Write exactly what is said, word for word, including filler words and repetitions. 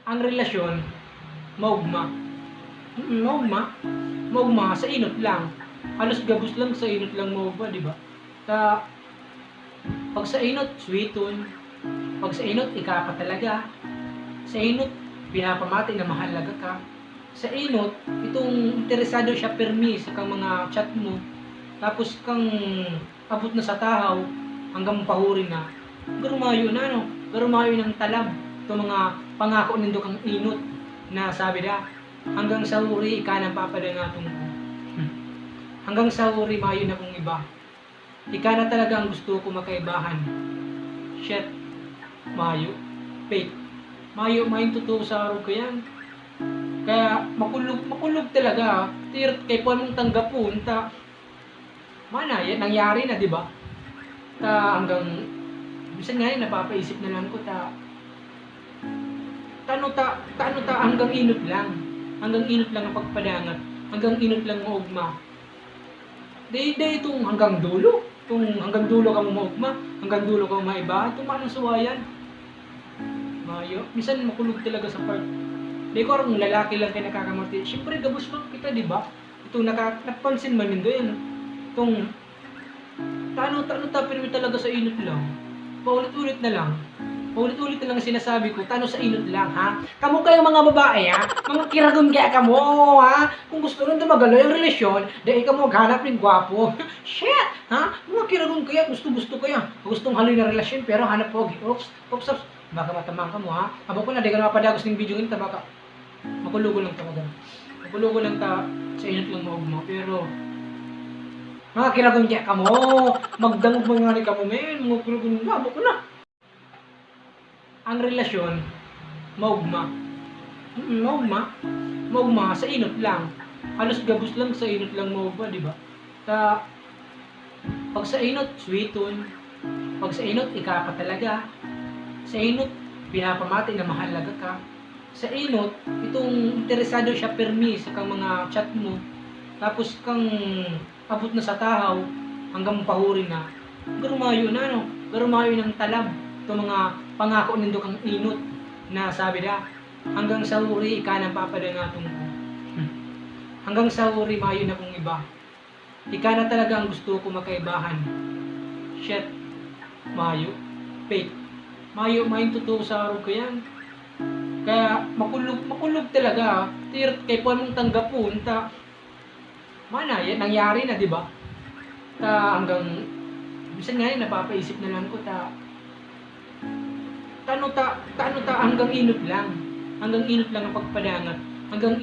Ang relasyon, maugma. Mm, maugma. Maugma, sa inot lang. Halos gabos lang sa inot lang maugma, di ba? Ta, pag sa inot, sweeton. Pag sa inot, ika pa talaga. Sa inot, pinapamati na mahalaga ka. Sa inot, itong interesado siya pirmi sa kang mga chat mo. Tapos kang abot na sa tahaw, hanggang pahuri na, garumayo na, no? Garumayo ng talab itong mga pangako nindo kang inot na sabi na, "Hanggang sa huri, ika na ang papadangaton ko. Hanggang sa huri, mayo na kong iba. Ika na talaga ang gusto ko makaibahan." Shit. Mayo. Fake. Mayo, mayong totoo sa araw ko yan. Kaya makulog, makulog talaga. Tirot kay puwan mong tanggapon, ta. Mana, yan, nangyari na, di ba? Ta hanggang, minsan nga yun, napapaisip na lang ko, ta, tano ta, tano ta hanggang inot lang. Hanggang inot lang ang pagpadangat. Hanggang inot lang maugma. Di, di itong hanggang dulo. Itong hanggang dulo kamo maugma, hanggang dulo kamo maiba. Itong manang suwayan. Mayo. Minsan makulog talaga sa part. Di ko alam kung lalaki lang kayo nakakamati. Siyempre, gabos man kita, di ba? Itong naka-, napansin man nindo yan. Itong tano, tano ta, pirmi talaga sa inot lang. Paulit-ulit na lang. Paulit-ulit na lang ang sinasabi ko, tano sa inot lang, ha? Kamo kayo mga babae, ha? Mga kiragon kaya kamo, ha? Kung gusto nyo dumagaloy ang relasyon, dahil kamo maghanap ng gwapo. Shit! Ha? Mga kiragon kaya, gusto-gusto kaya. Gustong haloy na relasyon, pero hanap po, oops, oops, oops. Baka matamaan kamo, ha? Abo ko na, di ka na mapadagos ng video nito, baka makulogon lang talaga. Makulogon lang ta sa inot lang maugma, pero mga kiragon kaya kamo, magdangog mo nga ni kamo, men, mga kiragon nga, abo ko na. Ang relasyon, maugma. Mm, maugma. Maugma, sa inot lang. Halos gabos lang sa inot lang maugma, di ba? Ta, pag sa inot, sweeton. Pag sa inot, ika pa talaga. Sa inot, pinapamati na mahalaga ka. Sa inot, itong interesado siya pirmi sa kang mga chat mo. Tapos kang abot na sa tahaw, hanggang pahuri na, garumayo na, no? Garumayo ng talab itong mga pangako nindo kang inot na sabi na, "Hanggang sa huri, ika na ang papadangaton ko. Hanggang sa huri, mayo na kong iba. Ika na talaga ang gusto ko makaibahan." Shit. Mayo. Fake. Mayo, mayong totoo sa araw ko yan. Kaya makulog, makulog talaga. Tirot kay puwan mong tanggapon, ta. Mana, yan, nangyari na, di ba? Ta hanggang, minsan nga yun, napapaisip na lang ko, ta, tano ta, tano ta hanggang inot lang. Hanggang inot lang ang pagpadangat. Hanggang